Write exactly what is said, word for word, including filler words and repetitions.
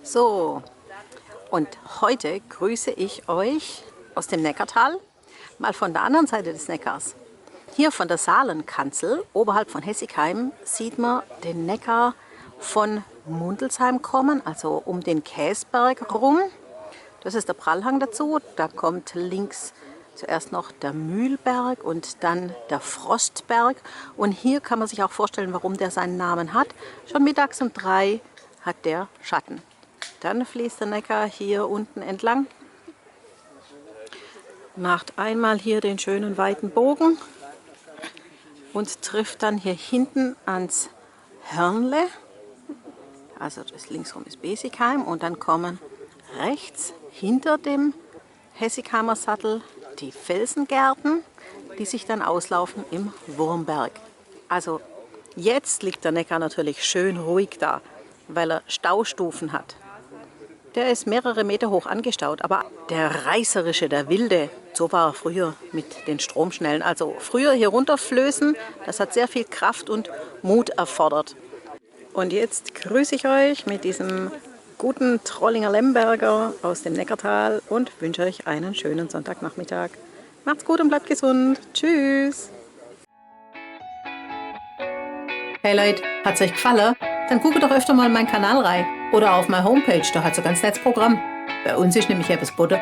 So, und heute grüße ich euch aus dem Neckartal, mal von der anderen Seite des Neckars. Hier von der Saalenkanzel, oberhalb von Hessigheim, sieht man den Neckar von Mundelsheim kommen, also um den Käsberg rum. Das ist der Prallhang dazu. Da kommt links zuerst noch der Mühlberg und dann der Frostberg. Und hier kann man sich auch vorstellen, warum der seinen Namen hat. Schon mittags um drei hat der Schatten. Dann fließt der Neckar hier unten entlang, macht einmal hier den schönen weiten Bogen und trifft dann hier hinten ans Hörnle. Also das linksrum ist Besigheim und dann kommen rechts hinter dem Hessigheimer Sattel die Felsengärten, die sich dann auslaufen im Wurmberg. Also jetzt liegt der Neckar natürlich schön ruhig da, weil er Staustufen hat. Der ist mehrere Meter hoch angestaut, aber der reißerische, der wilde, so war er früher mit den Stromschnellen. Also früher hier runterflößen, das hat sehr viel Kraft und Mut erfordert. Und jetzt grüße ich euch mit diesem guten Trollinger Lemberger aus dem Neckartal und wünsche euch einen schönen Sonntagnachmittag. Macht's gut und bleibt gesund. Tschüss. Hey Leute, hat's euch gefallen? Dann guckt doch öfter mal in meinen Kanal rein oder auf meine Homepage, da hat's ein ganz nettes Programm. Bei uns ist nämlich etwas geboten.